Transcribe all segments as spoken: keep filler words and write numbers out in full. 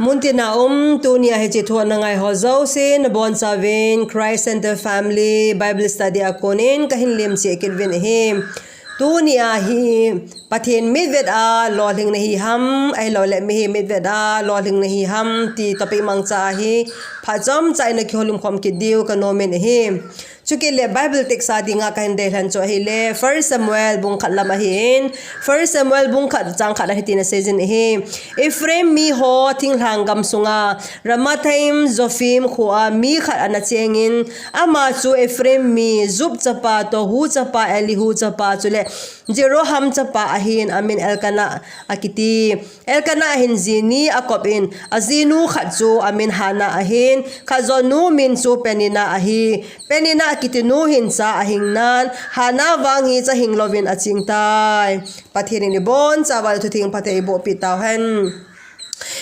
Muntina um, tunia hiche thu ana ngai ho jouse nabonchauvin Christ Center Family Bible Study a konin kahin lemcheh kit uvin ahi. Tunia hi Pathen mitvet a lolhing nahi ham, ahilouleh mihem mitvet a lolhing nahi ham ti topic mangcha hi phat chomcha in ana kihoulim khom kit diu kanomin ahi. Chukit le Bible text a dinga kahin deilhen chu ahile First Samuel bung khat lam ahin, First Samuel bung khat chang khat a hitin aseijin ahi. Ephraim miho thinglhang gam sunga Ramathaim Zophim khoa mi khat ana chengin, ama chu Ephraim mi Zup chapa, Tohu chapa, Elihu chapa chule Jeroham chapa ahin, amin Elkanah akiti. Elkanah hin ji ni akopin, ajinu khat chu amin Hannah ahin, khatjo nu min chu Peninnah ahi. Peninnah kitinu hin cha ahingnan, Hannah vang hi cha hing louvin achingtai. Pathen in ibonchauva thutheng phatthei eibohpi tauhen.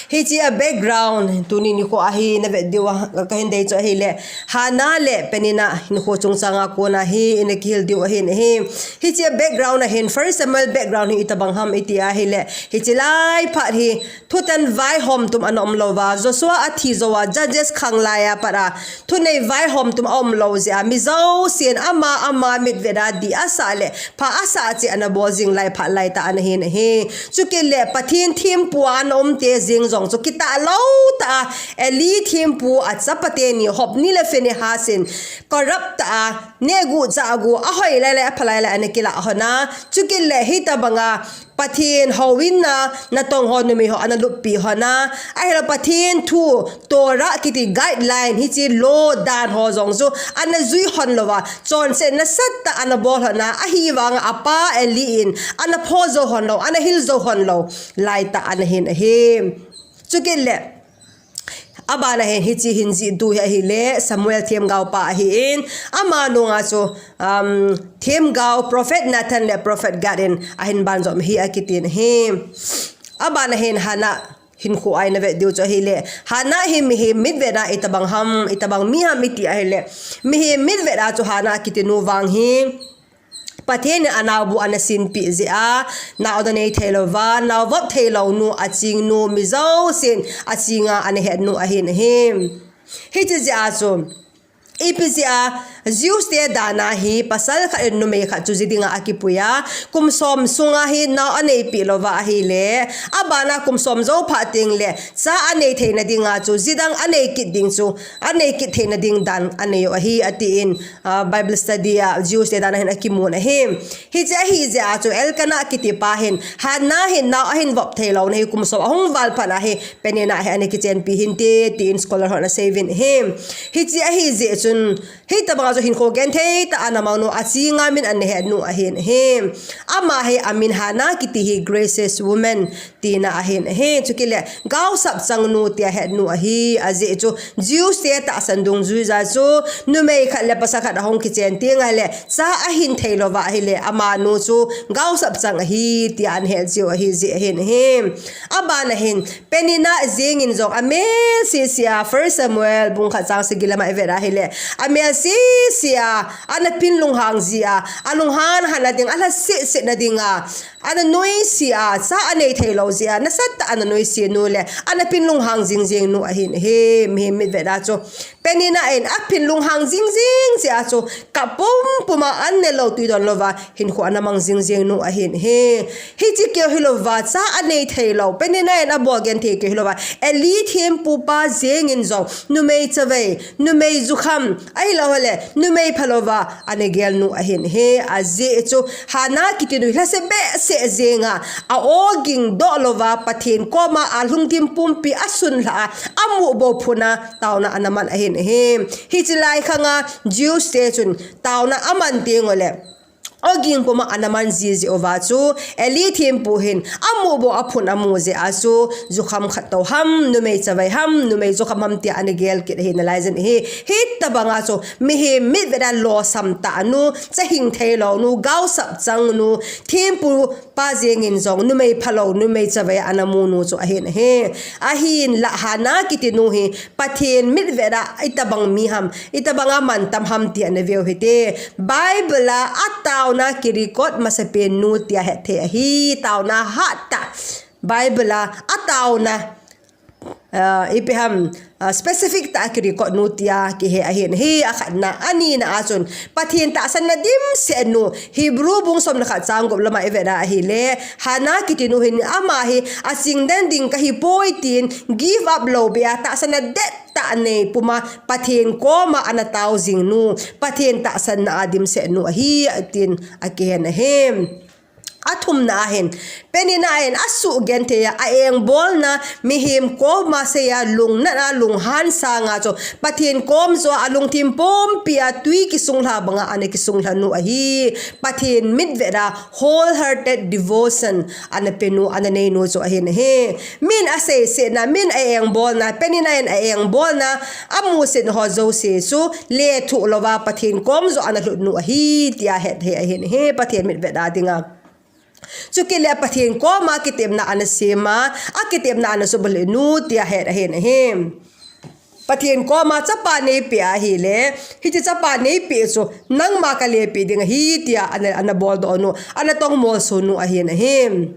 Hiche a background tuni nikho a hi navet diu a kahin dei chu ahile, Hannah le Peninnah hinkho chungchanga kona hi ina kihil diu ahin ahi. Hiche a background ahin, First Samuel background hi itobang ham iti ahile, hiche lai phat hi thutan vaihom tum ana umlouva, Joshua athi jouva, Judges khang laiya pat a thunei vaihom tum aumlou jeh a, mi jousen ama ama mitvet a dih asah le pha asah cheh ana bol jing lai phat laitah ana hin ahi. Chukit le Pathen thempua ana umte jeng jong chu kitahlou tah a, Eli thempu achapa teni Hophni le Phinehas in corrupt tah a, nehguh chahguh, ahoi lailai apha lailai ana kilah hon a. Chukit le hitobanga Pathen houin a natong ho numei ho ana luppi hon a, ahilou Pathen thu, Torah kiti guideline, hiche law dan ho jong chu ana jui hon louva, chonset nasatah ana bol hon a, ahivanga apa Eli in ana pho jou hon lou, ana hil jou hon lou laitah ana hin ahi. Chukit le abana hin hiche hin jihtu hi ahile Samuel themgaopa ahin, ama nunga chu, um, themgao prophet Nathan le prophet Gad in ahin banjom hi akitin ahi. Abana hin Hannah hinkho a ina vet diu chu ahile, Hannah hi mihem mitvet a itobang ham, itobang mi ham iti ahile, mihem mitvet a chu Hannah kitinu vang hi Pathen in anaobu ana sinpeh jeh a, nao ana nei theilouva, nao vop theilou nu, aching nu, mi jousen achinga ana het nu ahin ahi. Hiche jeh a chu, ipi jeh a Jews te dan a hi pasal khat in numei khat chu ji dinga akipui a, kum som sunga hi nao aneipeh louva ahile, abana kum som jou phat teng le cha anei theina dinga chu ji dang anei kit ding chu, anei kit theina ding dan anei u ahi, atin, ah, Bible study a Jews te dan a hin akimun ahi. Hiche ahi jeh a chu Elkanah kitipa hin, Hannah hin nao ahin vop theilouna hi kum som ahung val phat a hi Peninnah hi ana kichenpi hinte, tin scholar hon aseiuvin ahi. Hiche ahi jeh chun, hitobanga chu hinkho genthei tah a ana mang nu, achinga min ana het nu ahin ahi. Ama hi amin Hannah kiti hi gracious woman tina ahin ahi. Chukit le gaosap chang nu tia het nu ahi. Ajeh chu Jews te tahsan dungjuija chu numei khat le pasal khat ahung kichen teng ahile, cha ahin theilouva ahile, amanu chu gaosap chang ahi tia ana het jiu ahi jeh ahin ahi. Abana hin Peninnah jengin jong amel sese a, First Samuel bung khat chang sagi lama ivet ahile, amel sese a, ana pin lunghang ji a, alunghan hana ding, alha sese na dinga ana noise a, cha anei theilou jeh a, nasatah ana noise nu le ana pin lunghang jingjeng nu ahin ahi. Mihem mitvet a chu Peninnah in apin lunghang jingjeng jeh a chu kap pumpum a, an nelou twi donlouva hinkho ana mang jingjeng nu ahin ahi. Hiche keu hilouva, cha anei theilou, Peninnah in abol genthei keu hilouva, Eli thempupa jengin jong numei chavei, numei jukham, ahiloule numei phalouva ana gel nu ahin ahi. Ajeh chu Hannah kiti nu hi lhase behseh jenga, a-oging doh louva Pathen koma alungthim pumpi asunlhah a, amuh bou phun a taona ana man ahin ahi. Hiche lai khanga Jews te chun taona aman tengule, oging puma ana man jiji uva chu, Eli thempu hin amuh bou aphun amu jeh a chu, jukham khat tou ham, numei chavei ham, numei jukham ham tia ana gel kit ahi nalaiyin ahi. Hitobanga chu mihem mitvet a losam tah nu, cha hing theilou nu, gaosap chang nu, thempupa jengin jong numei phalou, numei chavei ana mu nu chu ahin ahi. Ahinla Hannah kiti nu hi Pathen mitvet a itobang mi ham, itobanga mantam ham tia naveu hite. Bible a ataona kirecord masapen nu tia hetthei ahi, taona hattah. Bible a ataona ah, ipi ham, ah, specific tah a kirecord nu tia kihe ahin. Hi akhatna. Anina a chun Pathen tahsanna dimset nu, Hebrew bung som le khat chang gup lama ivet a ahile, Hannah kiti nu hin ama hi achingden ding kahi poi tin give up lou beh a tahsanna det tah nei puma Pathen koma ana tao jing nu, Pathen tahsanna a dimset nu ahi, tin akihen ahi. Athumna ahin, Peninnah in asuh genthei a, a engbolna, mihem koma sei a, lungnat a, lunghan sanga chu Pathen kom joh a, alungthim pumpi a tui kisunglha banga ana kisunglha nu ahi. Pathen mitvet a wholehearted devotion ana pe nu, ana nei nu chu ahin ahi. Min aseisetna, min a engbolna, Peninnah in a engbolna, amusit ho jouse chu lethuh louva Pathen kom joh ana lhut nu ahi, tia het thei ahin ahi, Pathen mitvet a dinga. Chukit le Pathen koma kitepna ana sem a, akitepna ana suhbulhit nu, tia het ahin ahi. Pathen koma chapa neipeh ahile, hiche chapa neipeh chu nangma kalepeh ding ahi, tia ana, ana boldoh nu, ana tongmolso nu ahin ahi.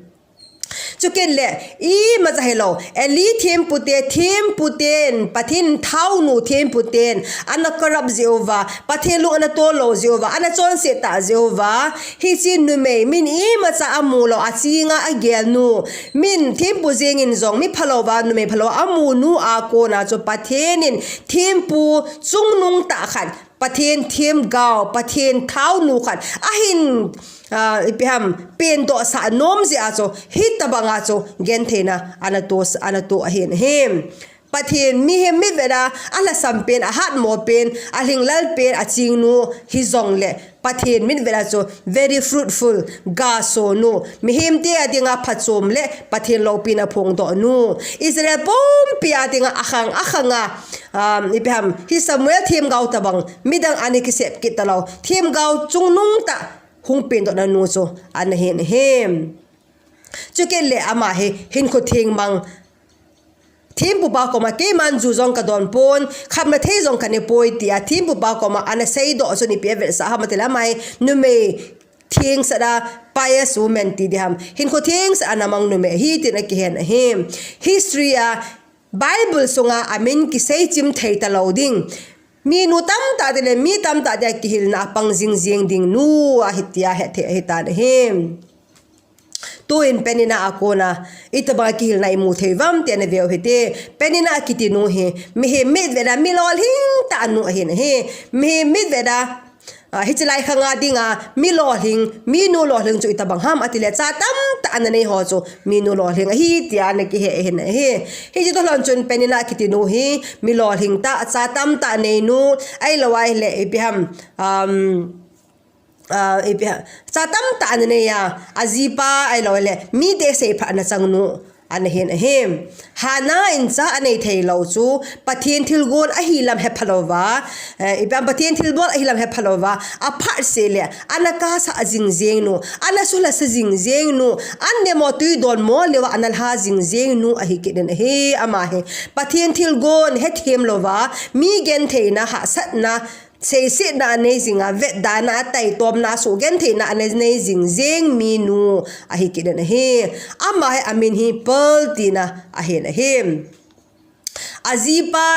Chukit le, imacha hilou, Eli thempu te, thempu ten, Pathen thaonu thempu ten ana corrupt jeh uva, Pathen lung ana tolou jeh uva, ana chonset tah jeh uva, hiche numei min imacha amu lou, achinga agel nu, min thempu jeng in jong mi phalou va, numei phalou amu nu a kona chu Pathen in thempu chungnung tah khat, Pathen themgao, Pathen thaonu khat ahin, ah, ipi ham, pendoh sah nom jeh a chu, hitabanga chu gentheina ana to, ana to ahin ahi. Pathen mihem mitvet a, alhasam pen, ahatmo pen, alhinglel pen, aching nu hijongle, Pathen mitvet a chu very fruitful, gaso nu, mihem te a dinga phachom le Pathen loupina phongdoh nu, Israel pumpi a dinga akhang akhanga, um, ipi ham, hi Samuel themgao tabang midang ana kisep kit talou, themgao chungnung tah hung pendohna nu chu ana hin ahi. Chukit le ama hi hinkho theng mang, thempupa koma keiman ju jong kadon pon, khamna thei jong kane poi, tia thempupa koma ana seidoh chu ipi avetsah ham itile ama hi numei thengsel a, pious woman ti diham, hinkho thengsel a ana mang numei ahi, tin akihen ahi. History a, Bible sunga amin kiseichim thei talou ding, minu tamtah te le mi tamtah te a kihilna a pang jingjeng ding nu ahi, tia het thei ahitan ahi. Tuin Peninnah a kona itobang a kihilna imu thei uvam ti ana veu hite. Peninnah kiti nu hi mihem mitvet a mi lolhing tah nu ahin ahi. Mihem mitvet a, ah, hiche lai khanga dinga mi lolhing, minu lolhing chu itobang ham itile, cha tamtah ana nei ho chu minu lolhing ahi, tia ana kihe ahin ahi. Hiche toh lhon chun Peninnah kiti nu hi mi lolhing tah, cha tamtah nei nu, ahilou ahile ipi ham, um, ah, ipi ham, cha tamtah ana nei a, ajipa ahilou le mite seiphat ana chang nu ana hin ahi. Hannah in cha anei thei lou chu Pathen thilgon ahi lam hepha louva, eh, ipi ham, Pathen thilbol ahi lam hepha louva, aphat seh le ana kahsah jingjeng nu, ana sulhasa jingjeng nu, an nemo tui donmo leuva ana lha jingjeng nu ahi kit in ahi. Ama hi Pathen thilgon hethem louva, mi gentheina, hahsatna, seisetna anei jinga, vetdana, ataitomna, suhgentheina ana nei jingjeng minu ahi kit in ahi. Ama hi amin hi Pearl tina ahin ahi. Ajipa,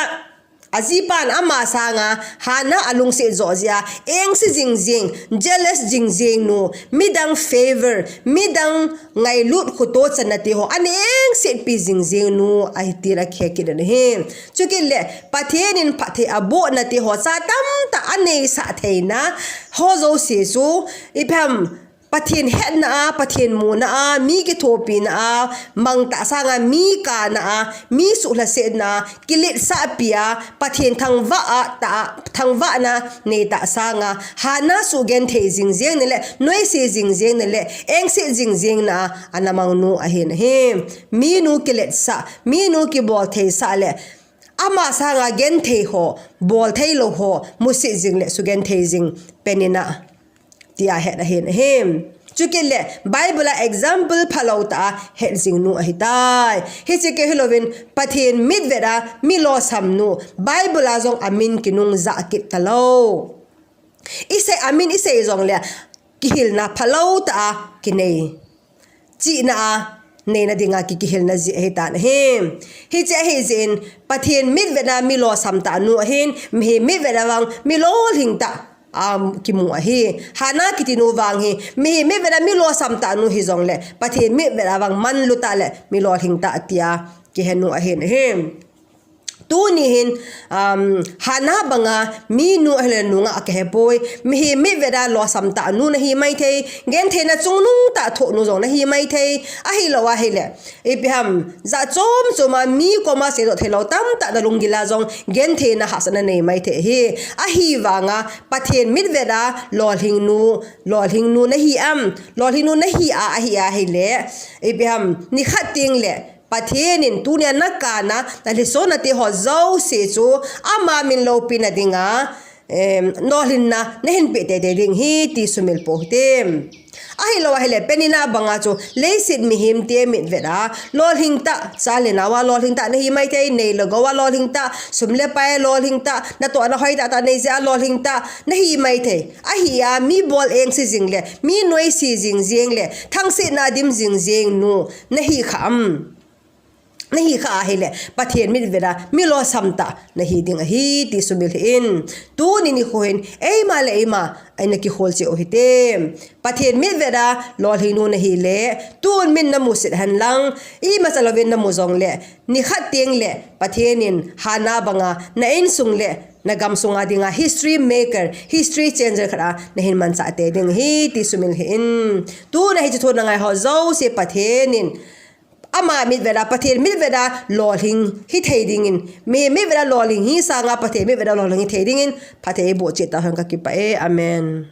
ajipan ama sanga Hannah alungset joh jeh a engse jingjeng, jealous jingjeng nu, midang favor, midang ngailut, khuto channa te ho ana engsetpi jingjeng nu ahi, tin akihe kit in ahi. Chukit le Pathen in phatthei abohna te ho, cha tamtah aneisah theina ho jouse chu, ipi ham, Pathen hetna a, Pathen muna a, mi kithopina a, mangtah sanga mi kana a, mi suhlhasetna a, kiletsahpi a, Pathen thangvah a, tah a, thangvahna neitah sanga Hannah suhgenthei jingjeng na le, noise jingjeng na le, engse jingjeng na a ana mang nu ahin ahi. Minu kiletsah, minu kiboltheisah le, ama sanga genthei ho, bolthei lou ho musit jing le sugenthei jing Peninnah, tia het ahin ahi. Chukit le Bible a example phalou tah a het jing nu ahitai. Hiche keu hilouvin Pathen mitvet a mi lolhing nu, Bible a jong amin kinungjah kit talou. Isei, amin isei jongle kihilna phalou tah a kinei, chihna a neina dinga ki, kihilna jeh ahitan ahi. Hiche ahi jeh in Pathen mitvet a mi lolsam tah nu ahin, mihem mitvet a vang mi lolhing tah a kimu ahi. Hannah kiti nu vang hi mihem mitvet a mi lolsam tah nu hijongle Pathen mitvet a vang manlu tah le mi lolhing tah tia kihe nu ahin ahi. Tuni hin, um, Hannah banga minu ahile nungah a kihe poi. Mihem mitvet a lolsam tah nu nahi maithei, gentheina chungnung tah thoh nu jong nahi maithei. Ahilou ahile, ipi ham, jat chom chom a mi koma seidoh theilou tamtah na lunggil a jong gentheina hahsatna nei maithei ahi. Ahivanga Pathen mitvet a lolhing nu, lolhing nu nahi am, lolhing nu nahi a, ahi ahile, ipi ham, nikhat teng le Pathen in tunia nakana, na lhisona te ho jouse chu ama min loupina dinga, em, lolhinna nahin peh teitei ding ahi ti sumil pou hite. Ahilou ahile, Peninnah banga chu leiset mihem te mitvet a lolhing tah, cha le nao a lolhing tah nahi maithei, nei le gou a lolhing tah, sum le pai a lolhing tah, natohna hoi tah tah nei jeh a lolhing tah nahi maithei. Ahi a, mi bol engse jing le, mi noise jing jeng le, thangsetna dim jing jeng nu nahi kha am. Nahi kha ahile, Pathen mitvet a mi lolsam tah nahi ding ahi ti sumil hih in. Tuni nikho hin eima le eima eina kikhol cheh u hite. Pathen mitvet a lolhing nu nahi le, tun min namu set hen lang, imacha louvin namu jongle, nikhat teng le Pathen in Hannah banga na insung le na gamsung a dinga history maker, history changer khat a nahin manchah tei ding ahi ti sumil hih in. Tuna hiche thu nangai ho jouse Pathen in ama mitvet a, Pathen mitvet a lolhing hithei dingin, mihem mitvet a lolhing hi sanga Pathen mitvet a lolhing hithei dingin phatthei eiboh cheh tauhen, kakipah e. Amen.